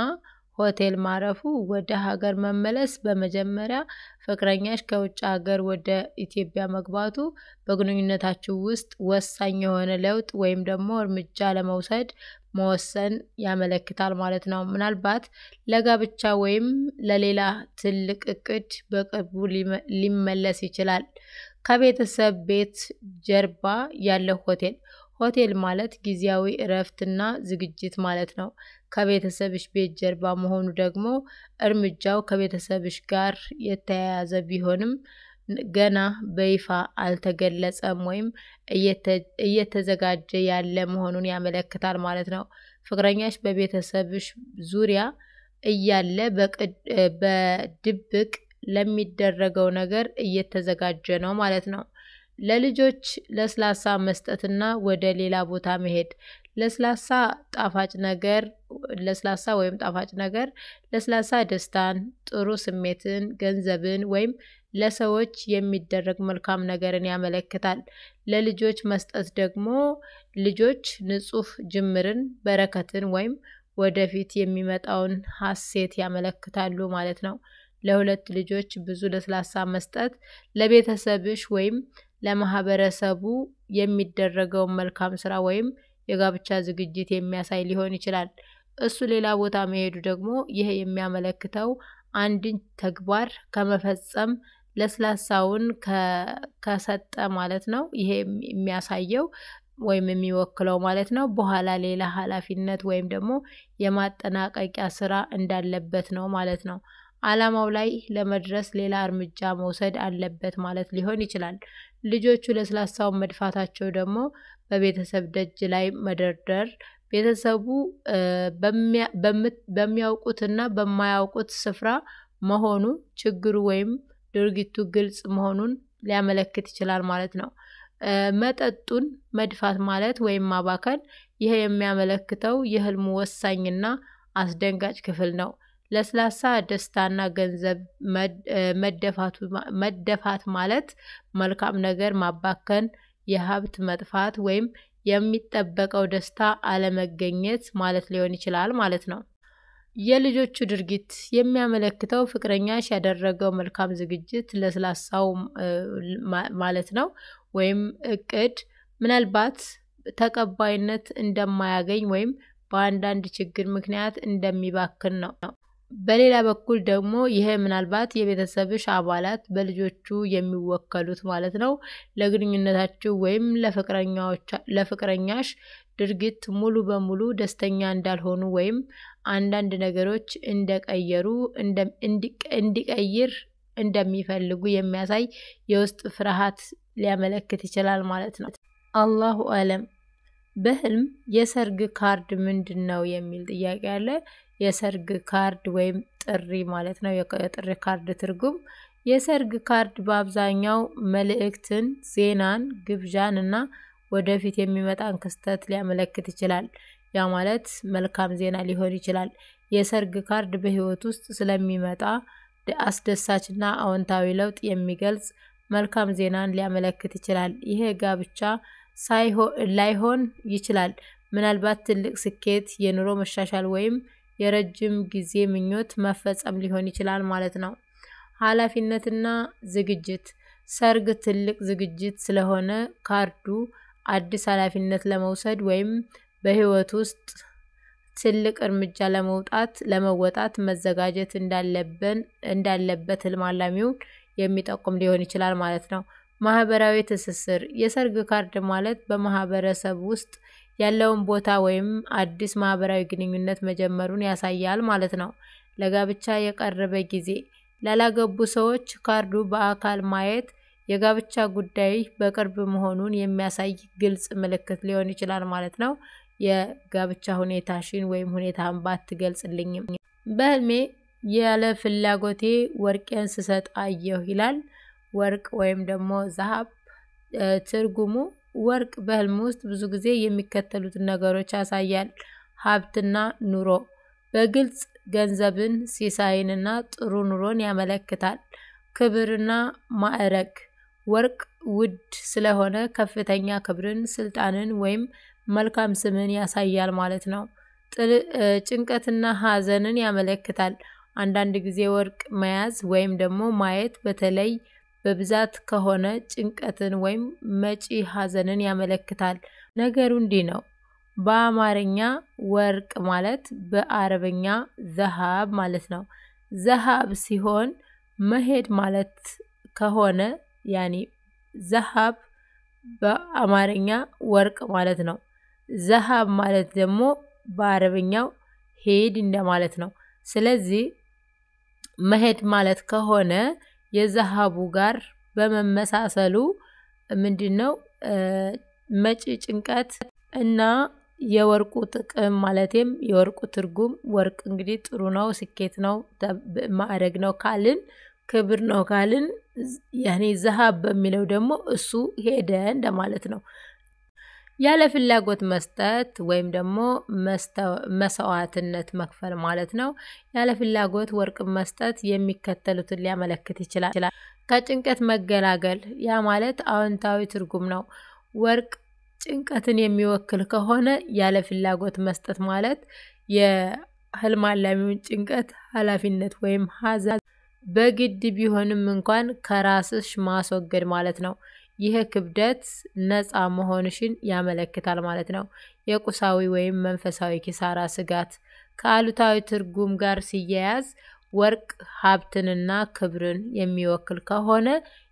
Speaker 1: ሆቴል ማረፉ ወደ ሀገር መመለስ፣ በመጀመሪያ ፍቅረኛሽ ከውጭ ሀገር ወደ ኢትዮጵያ መግባቱ በግንኙነታችሁ ውስጥ ወሳኝ የሆነ ለውጥ ወይም ደግሞ እርምጃ ለመውሰድ መወሰን ያመለክታል ማለት ነው። ምናልባት ለጋብቻ ወይም ለሌላ ትልቅ እቅድ በቅርቡ ሊመለስ ይችላል። ከቤተሰብ ቤት ጀርባ ያለው ሆቴል፣ ሆቴል ማለት ጊዜያዊ እረፍትና ዝግጅት ማለት ነው። ከቤተሰብሽ ቤት ጀርባ መሆኑ ደግሞ እርምጃው ከቤተሰብሽ ጋር የተያያዘ ቢሆንም ገና በይፋ አልተገለጸም ወይም እየተዘጋጀ ያለ መሆኑን ያመለክታል ማለት ነው። ፍቅረኛሽ በቤተሰብሽ ዙሪያ እያለ በድብቅ ለሚደረገው ነገር እየተዘጋጀ ነው ማለት ነው። ለልጆች ለስላሳ መስጠትና ወደ ሌላ ቦታ መሄድ፣ ለስላሳ ጣፋጭ ነገር ለስላሳ ወይም ጣፋጭ ነገር፣ ለስላሳ ደስታን፣ ጥሩ ስሜትን፣ ገንዘብን ወይም ለሰዎች የሚደረግ መልካም ነገርን ያመለክታል። ለልጆች መስጠት ደግሞ ልጆች ንጹህ ጅምርን፣ በረከትን ወይም ወደፊት የሚመጣውን ሀሴት ያመለክታሉ ማለት ነው። ለሁለት ልጆች ብዙ ለስላሳ መስጠት ለቤተሰብሽ ወይም ለማህበረሰቡ የሚደረገውን መልካም ስራ ወይም የጋብቻ ዝግጅት የሚያሳይ ሊሆን ይችላል። እሱ ሌላ ቦታ መሄዱ ደግሞ ይህ የሚያመለክተው አንድን ተግባር ከመፈጸም ለስላሳውን ከሰጠ ማለት ነው። ይሄ የሚያሳየው ወይም የሚወክለው ማለት ነው በኋላ ሌላ ኃላፊነት ወይም ደግሞ የማጠናቀቂያ ስራ እንዳለበት ነው ማለት ነው። ዓላማው ላይ ለመድረስ ሌላ እርምጃ መውሰድ አለበት ማለት ሊሆን ይችላል። ልጆቹ ለስላሳውን መድፋታቸው ደግሞ በቤተሰብ ደጅ ላይ መደርደር ቤተሰቡ በሚያውቁትና በማያውቁት ስፍራ መሆኑ ችግሩ ወይም ድርጊቱ ግልጽ መሆኑን ሊያመለክት ይችላል ማለት ነው። መጠጡን መድፋት ማለት ወይም ማባከን፣ ይህ የሚያመለክተው የህልሙ ወሳኝና አስደንጋጭ ክፍል ነው። ለስላሳ ደስታና ገንዘብ መደፋት ማለት መልካም ነገር ማባከን፣ የሀብት መጥፋት ወይም የሚጠበቀው ደስታ አለመገኘት ማለት ሊሆን ይችላል ማለት ነው። የልጆቹ ድርጊት የሚያመለክተው ፍቅረኛሽ ያደረገው መልካም ዝግጅት ለስላሳው ማለት ነው ወይም እቅድ ምናልባት ተቀባይነት እንደማያገኝ ወይም በአንዳንድ ችግር ምክንያት እንደሚባክን ነው። በሌላ በኩል ደግሞ ይሄ ምናልባት የቤተሰብሽ አባላት በልጆቹ የሚወከሉት ማለት ነው ለግንኙነታችሁ ወይም ለፍቅረኛሽ ድርጊት ሙሉ በሙሉ ደስተኛ እንዳልሆኑ ወይም አንዳንድ ነገሮች እንደቀየሩ እንዲቀይር እንደሚፈልጉ የሚያሳይ የውስጥ ፍርሃት ሊያመለክት ይችላል ማለት ነው። አላሁ አለም። በህልም የሰርግ ካርድ ምንድን ነው የሚል ጥያቄ አለ። የሰርግ ካርድ ወይም ጥሪ ማለት ነው። የጥሪ ካርድ ትርጉም የሰርግ ካርድ በአብዛኛው መልእክትን፣ ዜናን፣ ግብዣን እና ወደፊት የሚመጣን ክስተት ሊያመለክት ይችላል። ያ ማለት መልካም ዜና ሊሆን ይችላል። የሰርግ ካርድ በህይወት ውስጥ ስለሚመጣ አስደሳችና አዎንታዊ ለውጥ የሚገልጽ መልካም ዜናን ሊያመለክት ይችላል። ይሄ ጋብቻ ላይሆን ይችላል። ምናልባት ትልቅ ስኬት፣ የኑሮ መሻሻል ወይም የረጅም ጊዜ ምኞት መፈጸም ሊሆን ይችላል ማለት ነው። ኃላፊነትና ዝግጅት ሰርግ ትልቅ ዝግጅት ስለሆነ ካርዱ አዲስ ኃላፊነት ለመውሰድ ወይም በህይወት ውስጥ ትልቅ እርምጃ ለመወጣት መዘጋጀት እንዳለበት ህልም አላሚውን የሚጠቁም ሊሆን ይችላል ማለት ነው። ማህበራዊ ትስስር የሰርግ ካርድ ማለት በማህበረሰብ ውስጥ ያለውን ቦታ ወይም አዲስ ማህበራዊ ግንኙነት መጀመሩን ያሳያል ማለት ነው። ለጋብቻ የቀረበ ጊዜ ላላገቡ ሰዎች ካርዱ በአካል ማየት የጋብቻ ጉዳይ በቅርብ መሆኑን የሚያሳይ ግልጽ ምልክት ሊሆን ይችላል ማለት ነው። የጋብቻ ሁኔታሽን ወይም ሁኔታን ባትገልጽልኝም። በህልሜ ያለ ፍላጎቴ ወርቄን ስሰጥ አየሁ ይላል። ወርቅ ወይም ደግሞ ዛሀብ ትርጉሙ ወርቅ በህልም ውስጥ ብዙ ጊዜ የሚከተሉትን ነገሮች ያሳያል። ሀብትና ኑሮ በግልጽ ገንዘብን፣ ሲሳይንና ጥሩ ኑሮን ያመለክታል። ክብርና ማዕረግ ወርቅ ውድ ስለሆነ ከፍተኛ ክብርን፣ ስልጣንን ወይም መልካም ስምን ያሳያል ማለት ነው። ጭንቀትና ሀዘንን ያመለክታል። አንዳንድ ጊዜ ወርቅ መያዝ ወይም ደግሞ ማየት በተለይ በብዛት ከሆነ ጭንቀትን ወይም መጪ ሀዘንን ያመለክታል። ነገሩ እንዲህ ነው። በአማርኛ ወርቅ ማለት በአረበኛ ዘሃብ ማለት ነው። ዘሃብ ሲሆን መሄድ ማለት ከሆነ ያኒ ዘሃብ በአማርኛ ወርቅ ማለት ነው። ዘሃብ ማለት ደግሞ በአረበኛው ሄድ እንደማለት ነው። ስለዚህ መሄድ ማለት ከሆነ የዘሃቡ ጋር በመመሳሰሉ ምንድነው መጪ ጭንቀት እና የወርቁ ጥቅም ማለትም የወርቁ ትርጉም ወርቅ እንግዲህ ጥሩ ነው፣ ስኬት ነው፣ ማዕረግ ነው ካልን ክብር ነው ካልን ያኔ ዘሃብ በሚለው ደግሞ እሱ ሄደ እንደማለት ነው። ያለ ፍላጎት መስጠት ወይም ደግሞ መስዋዕትነት መክፈል ማለት ነው። ያለ ፍላጎት ወርቅ መስጠት የሚከተሉትን ሊያመለክት ይችላል። ከጭንቀት መገላገል፣ ያ ማለት አዎንታዊ ትርጉም ነው። ወርቅ ጭንቀትን የሚወክል ከሆነ ያለ ፍላጎት መስጠት ማለት የህልም አላሚውን ጭንቀት፣ ኃላፊነት ወይም ሀዘን በግድ ቢሆንም እንኳን ከራስሽ ማስወገድ ማለት ነው። ይህ ክብደት ነፃ መሆንሽን ያመለክታል ማለት ነው። የቁሳዊ ወይም መንፈሳዊ ኪሳራ ስጋት ከአሉታዊ ትርጉም ጋር ሲያያዝ ወርቅ ሀብትንና ክብርን የሚወክል ከሆነ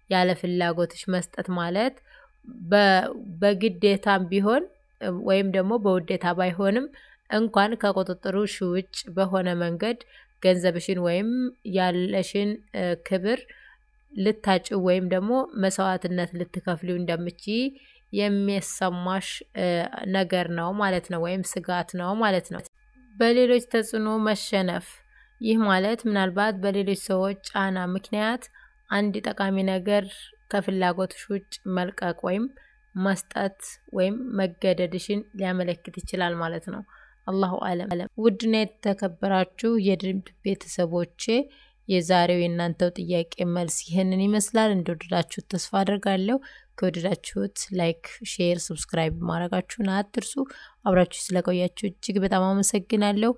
Speaker 1: ያለ ፍላጎትሽ መስጠት ማለት በግዴታም ቢሆን ወይም ደግሞ በውዴታ ባይሆንም እንኳን ከቁጥጥርሽ ውጭ በሆነ መንገድ ገንዘብሽን ወይም ያለሽን ክብር ልታጭ ወይም ደግሞ መስዋዕትነት ልትከፍሊው እንደምትችይ የሚሰማሽ ነገር ነው ማለት ነው፣ ወይም ስጋት ነው ማለት ነው። በሌሎች ተጽዕኖ መሸነፍ፣ ይህ ማለት ምናልባት በሌሎች ሰዎች ጫና ምክንያት አንድ ጠቃሚ ነገር ከፍላጎትሽ ውጭ መልቀቅ ወይም መስጠት ወይም መገደድሽን ሊያመለክት ይችላል ማለት ነው። አላሁ አለም። ውድና የተከበራችሁ የድሪም ቤተሰቦቼ የዛሬው የእናንተው ጥያቄ መልስ ይህንን ይመስላል። እንደወደዳችሁት ተስፋ አድርጋለሁ። ከወደዳችሁት like፣ share፣ subscribe ማድረጋችሁን አትርሱ። አብራችሁ ስለቆያችሁ እጅግ በጣም አመሰግናለሁ።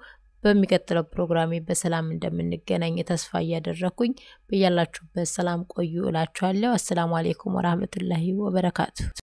Speaker 1: በሚቀጥለው ፕሮግራሜ በሰላም እንደምንገናኝ ተስፋ እያደረኩኝ በያላችሁበት ሰላም ቆዩ እላችኋለሁ። አሰላሙ አሌይኩም ወራህመቱላሂ ወበረካቱ።